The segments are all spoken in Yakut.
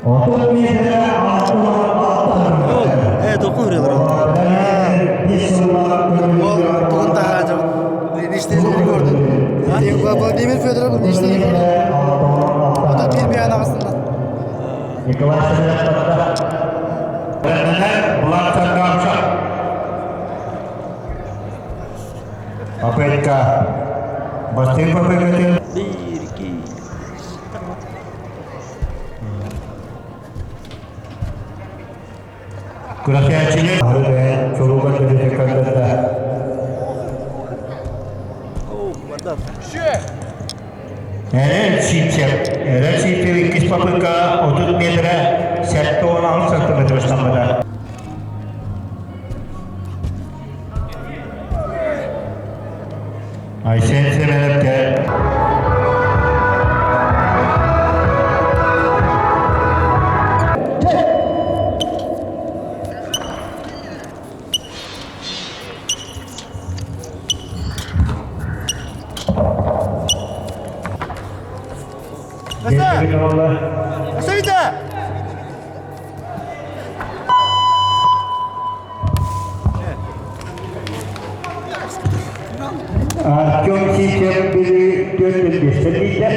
Ээ, толкун ырыалар. Ол тугун таһаадым. Личный рекордун. Владимир Федоров личный рекордун. 31 биян аҕысынан. Николай Семенов Влад Сангамша. Попытка. Бастыҥ попыткатын. Биир, икки. Күрэхтээччини чулууга төрүтэ көрдөрдө. Эрэл Сивцев. Эрэл Сивцев иккис попытка 30 метрэ 76 сантиметр ыстаммыта. Айсен Семеновке Өсө! Артем Ситев били 405 биирдэ.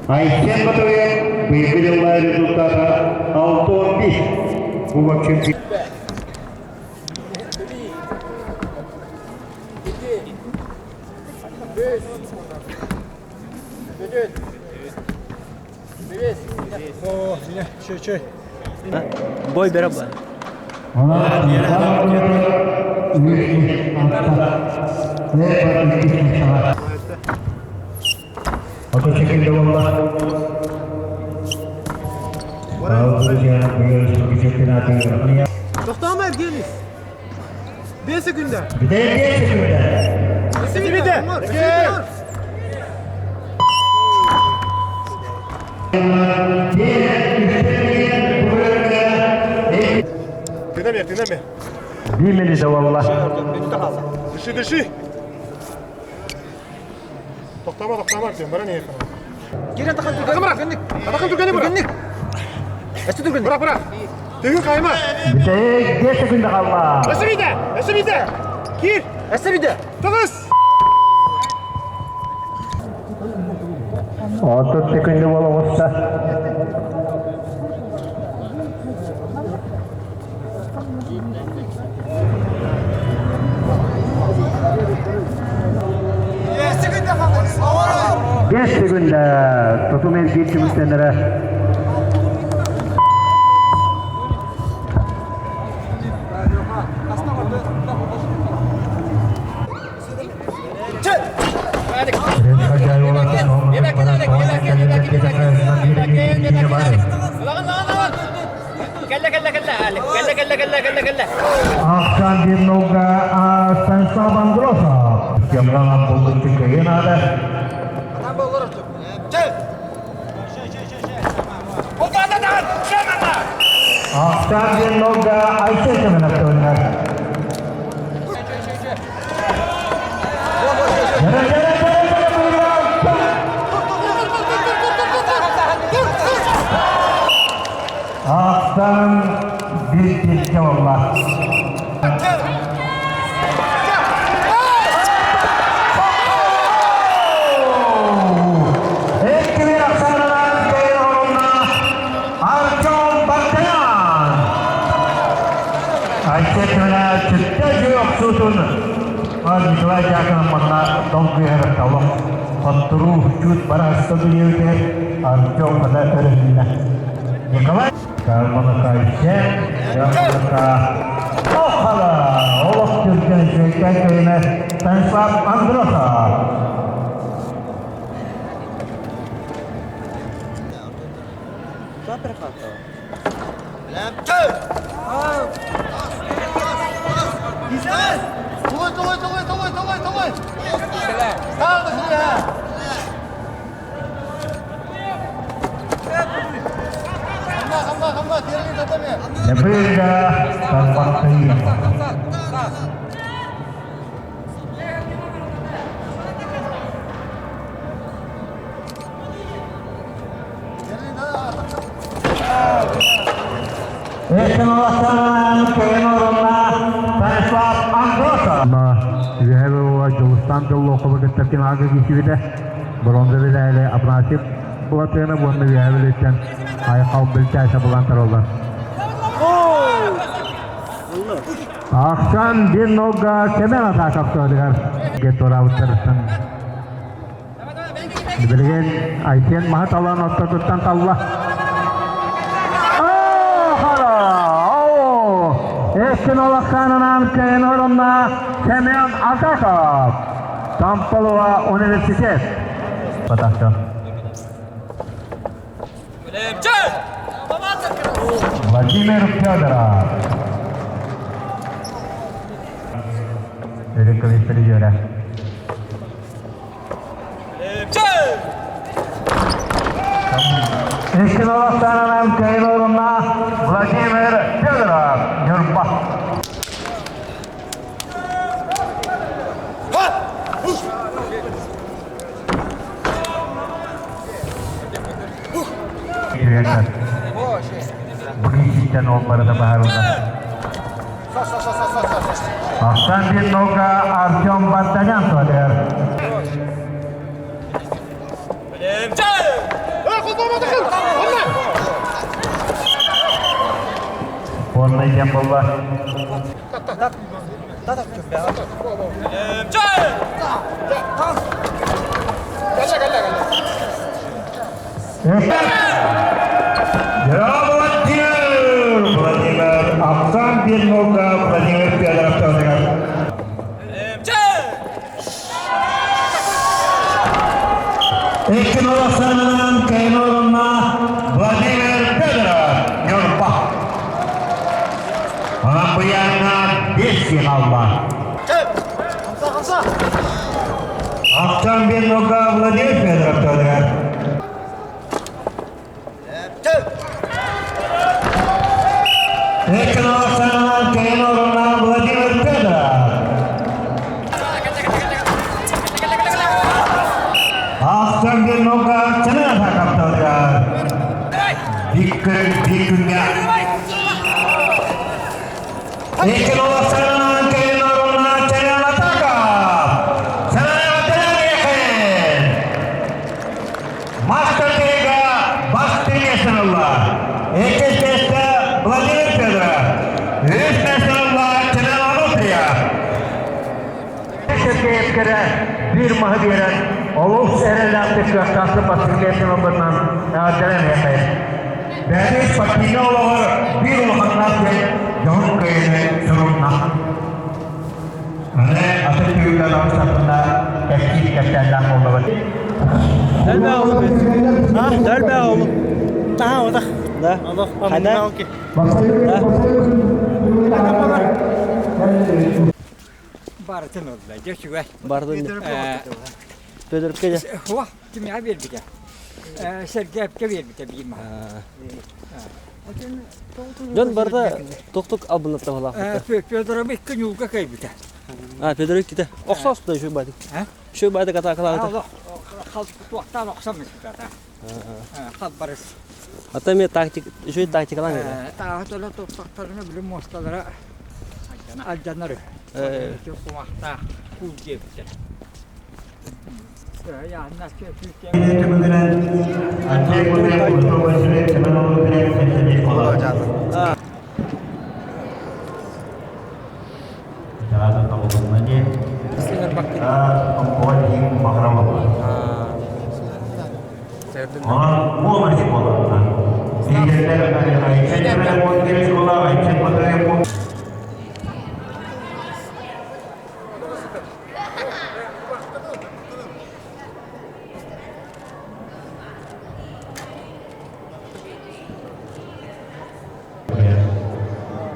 Айсен Батуев быйылгы дьыллаа результата 6-15. Кубок чемпион. Бой бере бар. Ото şekilde valla. Toxtama Evgeniy. 5 sekunda. Bir de 5 sekunda. Bitti. Gel. Dinleme, dinleme. Bir milise valla. Dışı dışı. Toxtama, toxtama diyorum. Bana niye Geri takıl dur. Bırak. Bırakın Türkan'ı bırak. Eski dur. Bırak bırak. Düğün kayma. Bir de 5 sekunda kaldı. Nasıl bir de? Nasıl bir de? Gir. Eski bir de. Tıgız. 30 sekunda valla olsa. Beş sekunda tutum erkeği tümüstenlere. كلا كلا كلا كلا كلا كلا كلا كلا Akşam bir nokta Stanislav Androsov. Yamralan bulduk çünkü yine de. Akşam bir nokta Ayşe Semenak'ta oynar. Yere yere yere yere buyurun. Akşam bir tilki olmaz. Ekibin aksanılan Beyroğlu'na Artyom Baktayan. Ayşe Tümüne çıktı yoksulun. Николай Дьяконов манна долгуйар талах Паттуру чут бараста дүниеде Артем мына өрүннэ. Николай Карманака Айсен, Карманака Охала, Олох Түркен Жөйкен Көймө Станислав Андросов. Толой, толой, толой, толой, толой, толой. Sağ ol, ya. Хамла, хамла, хамла, terli tatami. Небыга Тарбактыйын. Үөһэ буолла Дьулустаан Дьоллоохобу кытта финалга киирсибитэ. Бронза медали Афанасьев Былатыанов уонна Үөһэ Бүлүүттэн Айхал Бөлтээсэ булан тураллар. Ахсан bir нога Семен Атаков туһатыгар туораабыттарыттан Билигин Айсен маһы талан ортотуттан талла. Эстин олохтоонунан кэйэн орунна Семен Атаков. Тамполова университет. Потахта. Владимир Федоров. Өрүккөбүс призера. Иккиновастанынан кыайын орунна Владимир Федоров, Ньурба. Бүгүн ол барыта баһарылла. Ахсан bir нога Артем Бартанян туһатыгар. Онна диэн буолла. Владимир Владимир Ахсан bir нога Владимир Федоров туһатыгар. Икки Кайнорунна Владимир Федоров Ньурба. Онон быйаҥҥа биэс хаалла. Ахсан bir нога Владимир Федоров туһатыгар. Икки Кайнорунна Владимир Федоров. Ахсан bir нога Семен Атаков туһатыгар. Биир биир күҥҥэ. Икки Кайнорунна Семен Атаков. Семен Атаков. Мастер бастыҥ миэстэни ылла. Иккис миэстэ Владимир Федоров. Үс миэстэни ылла Семен Ануфриев. Сергеевкэрэ биир маһы биэрэн, олус эрэллээхтик кыахтаахтык бастыҥ миэстэни ылбытынан эҕэрдэлээн эһиэхэ. Бэйэбит спортивнай олоҕор биир улаханнаах диэн дьоһун кыайыыны сурунна. Аны атын түһүлгэн саппына кэпсиир кэпсээннээх буоллабыт. Дөлбө oğlum. Ha? Дөлбө oğlum. Daha o da. Да. Allah Хайда? Да. Барытын ылла, дьэ үчүгэй. Бардын. Петр дьэ. Хуа, кимиэхэ биэрбитэ? Сэргээпкэ биэрбитэ биир маһа. Дьон барда тохтук албыннатта балаахпыта. Федоров икки ньуулга кыайбыта. А, Федор иккитэ. Охсоос да үчүгэй баайдык. А? Үчүгэй баайдык атаакалаабыта. Туохтаан охсон миспитэ. Хат барыс. Ата эмиэ тактик, үчүгэй тактикалаан кэлэ. Тааһы төлө туттахтарына били муосталара алдьанар. Кумахтаах куул диэбиттэр. Түмүгүнэн Андрей Кудрин, Устуо Васильев, Семен Олугрев, Сергей Николаев. Чаҕаатын табылынна диэн Томпоҕо тиийэн баҕара буолла. Онон буолар буолла. Лидердер Айсен буолла, Айсен Батырев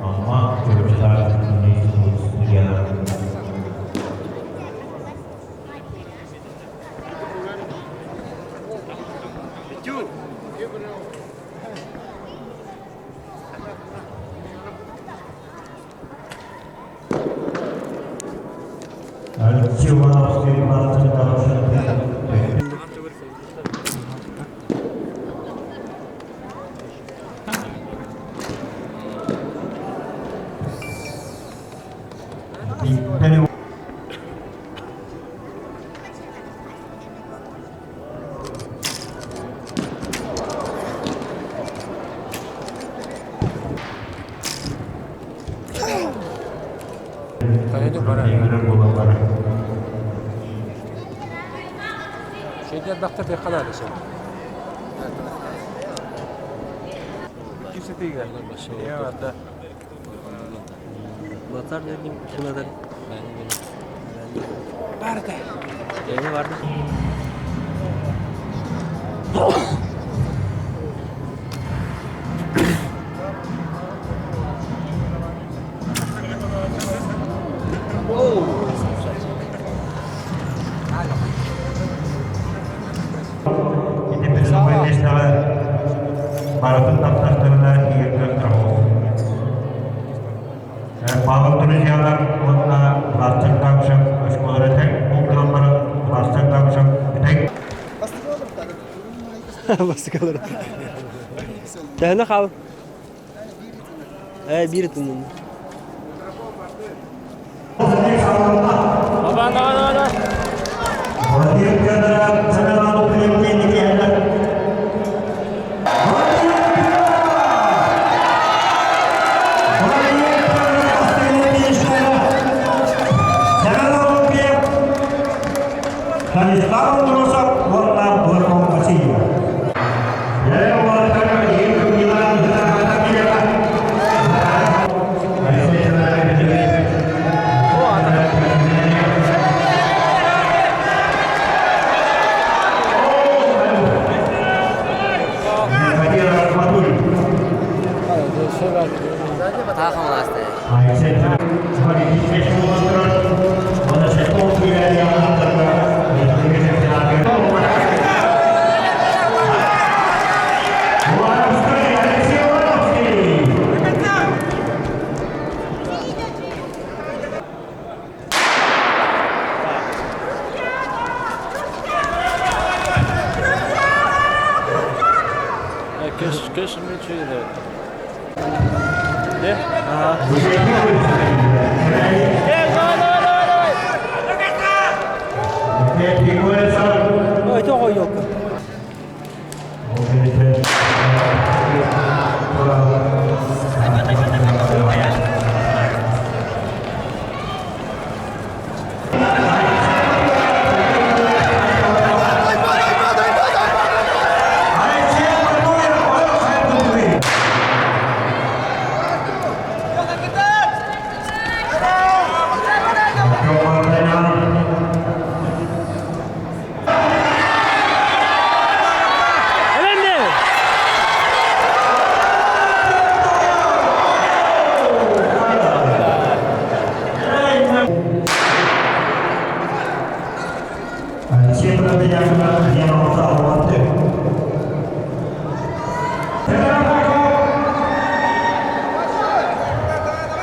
Amma çocuklar Чэйдэрбэхтэ тыахха наада син. Батар дедим, ким Барды. Эми барды. Ити призовой миэстэҕэ барытын таптахтарына иирдэр травов. Павел друзьялар уонна Пластик Такшев оскуолара тэҥ бултуран баран Пластик Такшев бүтэҥ Бастыкалар. Төһөнө хаал? Э, биир тыннын. Давай, давай, давай, давай. Станислав Андросов уонна Бурков Васильев. Ой, тоҕо ёлка. Efendim?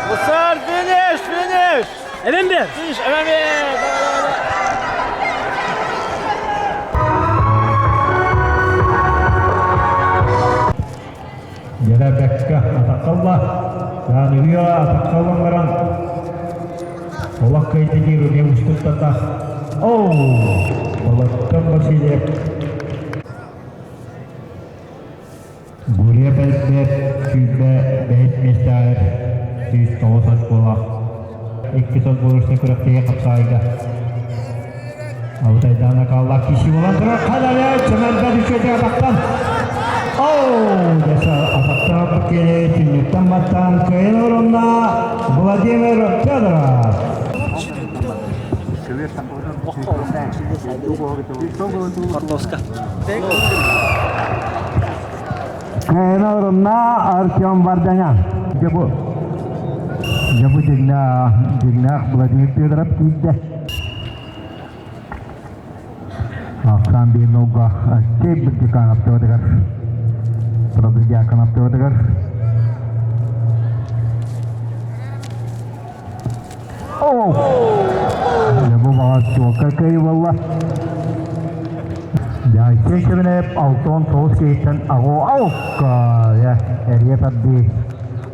Мусар, финиш, финиш! Efendim? Финиш, efendim! Дьэ бэккэ атахха Сааныгыа атахха ылан баран олох кыайда диир уйа устуттардаах. Оу! Олоттон Васильев Гурия бэлбэр сүүрбэ бэһис миэстэҕэр 109 оскуола икки отборочнай күрэхтэһии хапсаайга Алтайдаана Каллах киши болан турар Хадаля чөмөрбө düşөтө атактан Оу! Десе атактан келе түннүктен баттан кыйын орунна Владимир Федоров. Картошка. Кыйын орунна Артем Варданян. Дебу. Дебу дигнах Владимир Федоров кийде. Ахсан бинога Стеб канаптыгар. Продудя канаптыгар. О! Дебу бағат чуакка кайвалла. Я кешіміне алтон тоғыз кейттен ағо ауққа. Я, әрие табди.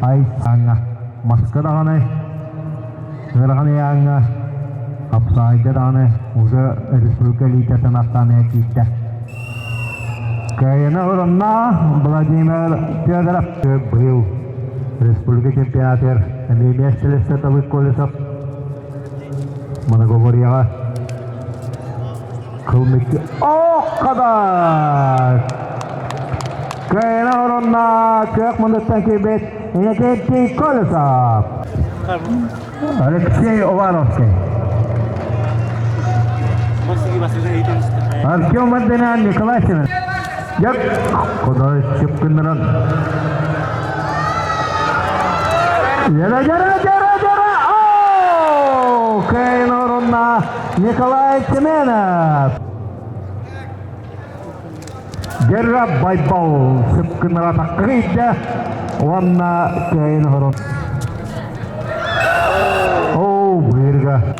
Ай, аңа. Маска дағаны. Ырғаны аңа. Апсайда дағаны. Уже республика литатын аттаны китті. Кайына орынна Владимир Федоров был республика чемпионатер. Эмиэ Селестетовый Колесов. Многоборьеға Кылмыкты. О! Оххадар! Кыайына орунна күөх мундуттан киирбит Иннокентий Колесов. Алексей Уваровский. Артем Мандынян, Николай Семенов. Дьэ, Кудай чыпкыннаран. Дьара, дьара, дьара, дьара! Оу! Кыайын орунна Николай Семенов. Дьара Байбал сыпкыннара таккырыйда уонна кыайын орун. Оу, быырга.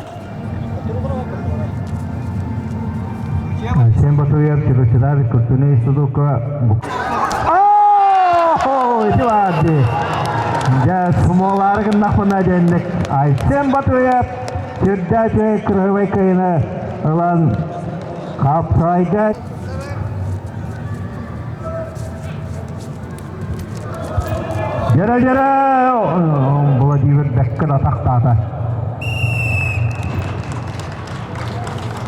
Айсен Батуев Чурапчыда культурный институкка Оо, ити баарды. Дьэ, сумолаары гыннахпына диэнник Айсен Батуев сүрдээх кырыһыбай кыйыны ылан хапсайга Дьэрэ-дьэрэ Владимир бэккэ да тахтаата.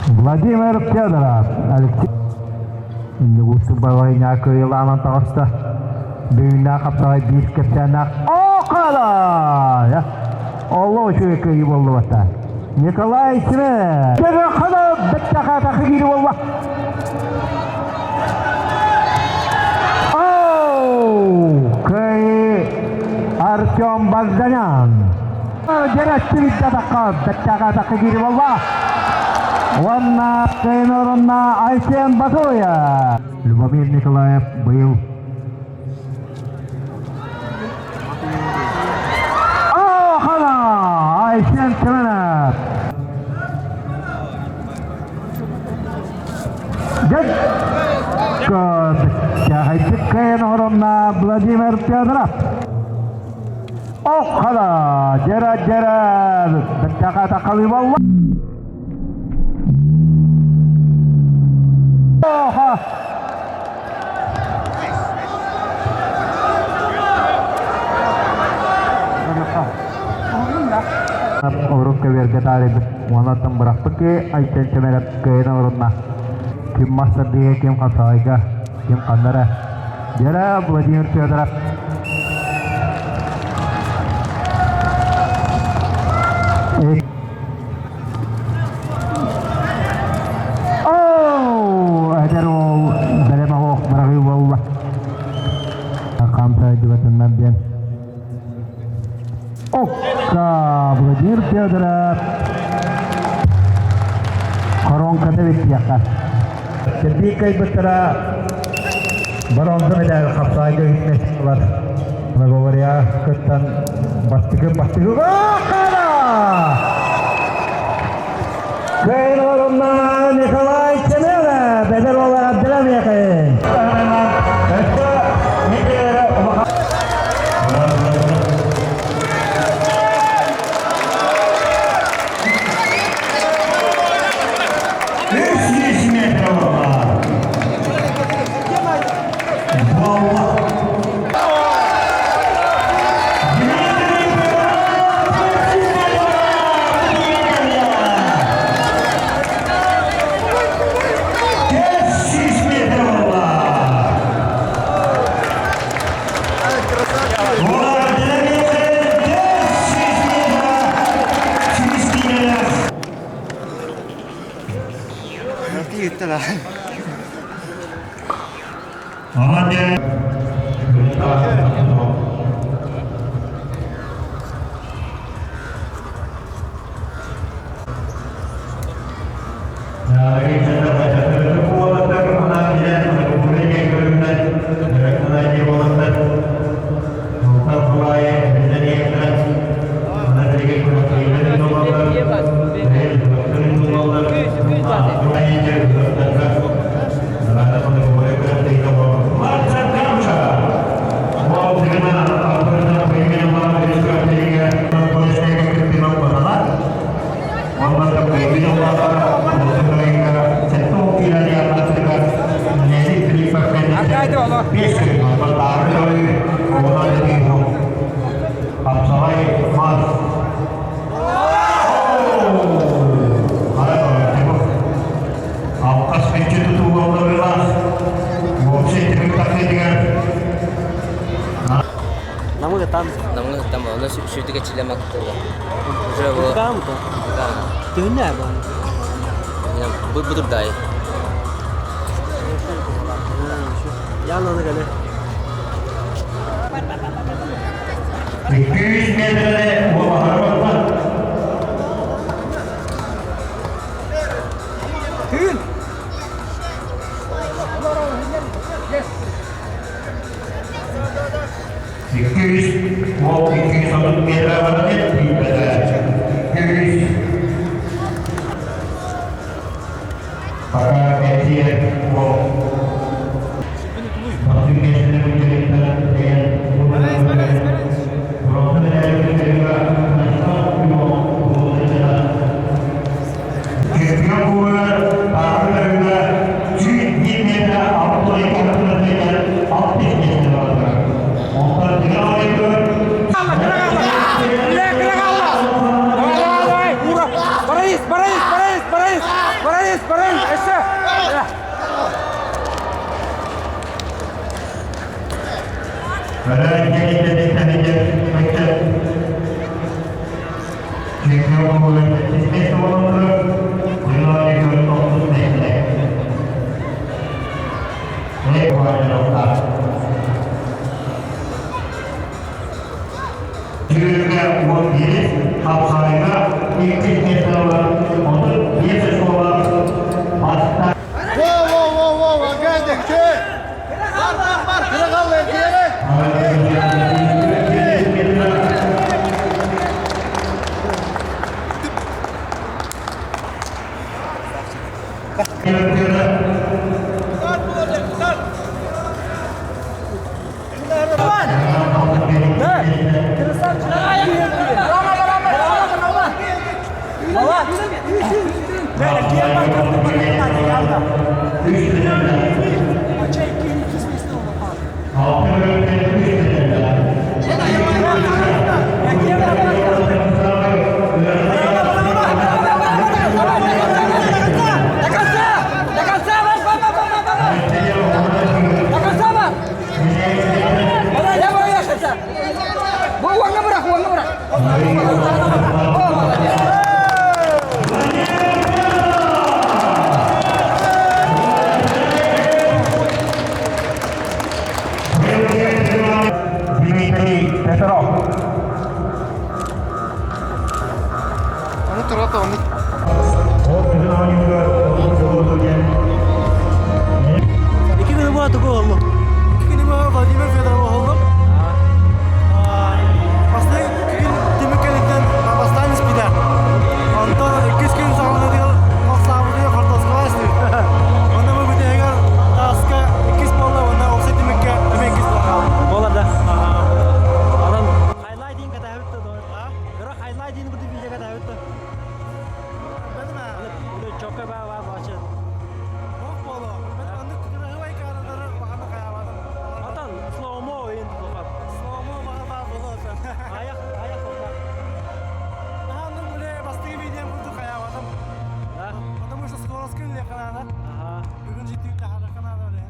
Владимир Федоров, Алексей Иннигуустук балайня кыайылаанан таҕыста. Бүгүннээх хапсаҕай биир кэпсээннээх Окала! Олло үчүгэй кыайыы буоллубата. Николай Семен! Хана бэттэ киири буолла. Кыайыы Артем Базданян. Уонна кыайын Айсен Батуя. Любомир Николаев быйыл Охана! Айсен Семенов! Кыайын оронна Владимир Федоров. Охана! Дьэрэ дьэрэ! Бэттээхэ тахалыы буолла. Оха! Орук көбүөргэ таарыйбыт уонаттан бырахпыт киһи Айсен Семенов кыайан олорунна. Ким мастардыга, ким хапсаҕайга, ким ханнара. Дьэрэ Владимир Федоров. Оо, эдэр уол бэлэм оһох быраҕыы буолла. Хамса дьыбатыннар диэн. Окка Владимир Федоров коронканы бүттүөххэ. Сергей кайбыттара боронза медаль хапсаайга үтмэс Говоря, кыттан бастыкы бастыкы Кара! Кайнорунна Николай Семенов, бедер ола Абделамехин. Сүүтүк эчиллэн баттыга. Уже бу. Баамыта. Төһөннө баан? Бу будурдай. Ялланы кэле. 200 metrede bu Тыын! 200 ол 230 metre var 200 Пока эти ол Давай, давай, ура! Парадис, парадис, парадис, парадис, парадис, парадис, өссө! Воу, воу, воу, воу, агендик, че? Бар, бар, бар, кыра калла, До конца! До конца! Бар, бар, бар, бар, бар, бар! До конца бар! Давай, давай, Бу уаңа бырах, уаңа бырах. О, молодец! Дмитрий Петров. Аны турата, аны. Iki күнү бу тугу болду. 2 күнү бу Владимир Федоров болдум. Бастан күн түмүк бастан испиде. Онтон 2 күн саҕалана диэн хосаабыты хортоскола истибит. Онно бу бүтэгэр тааска 2 буолла, онно оксай түмүккэ эмэ 2 буолла. Болар да. Анан хайлай дейин катабытты. Кыра хайлай дейин курду видео катабытты. Чокка ба ба бачы. Бок боло. Мен оннук кырыгыбай каадыры баҕаны хаябадым. Атан слоумо ойын тулгап. Слоумо баҕа баа боло. Аяк аяк болду. Аһанным биле бастыгы видеом курдук хаябадым. Да. Потому что скорость күн канада. Ага. Бүгүн жетүү тахара канада эле.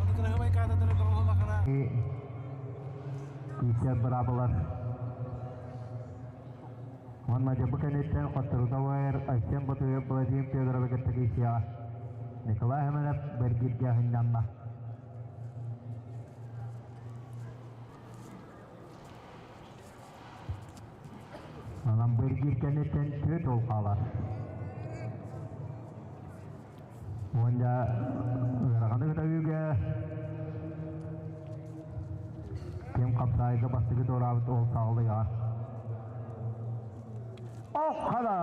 Онну кырыгыбай каадыры баҕа кана. Кийсэр бырабылар. Онна дьабы кэнниттэн хотторутавайр Айсен Ботуев Владимир Федоровы кытта кийсиэҕэ. Николай Хеменев бэргииргэ сынньанна. Онон бэргиир кэнниттэн түөрт уол хаалар. Уонна ыараханы көтөҕүүгэ ким хапсаайга бастакы туораабыт уол саҕалыаҕа. Ох, хара!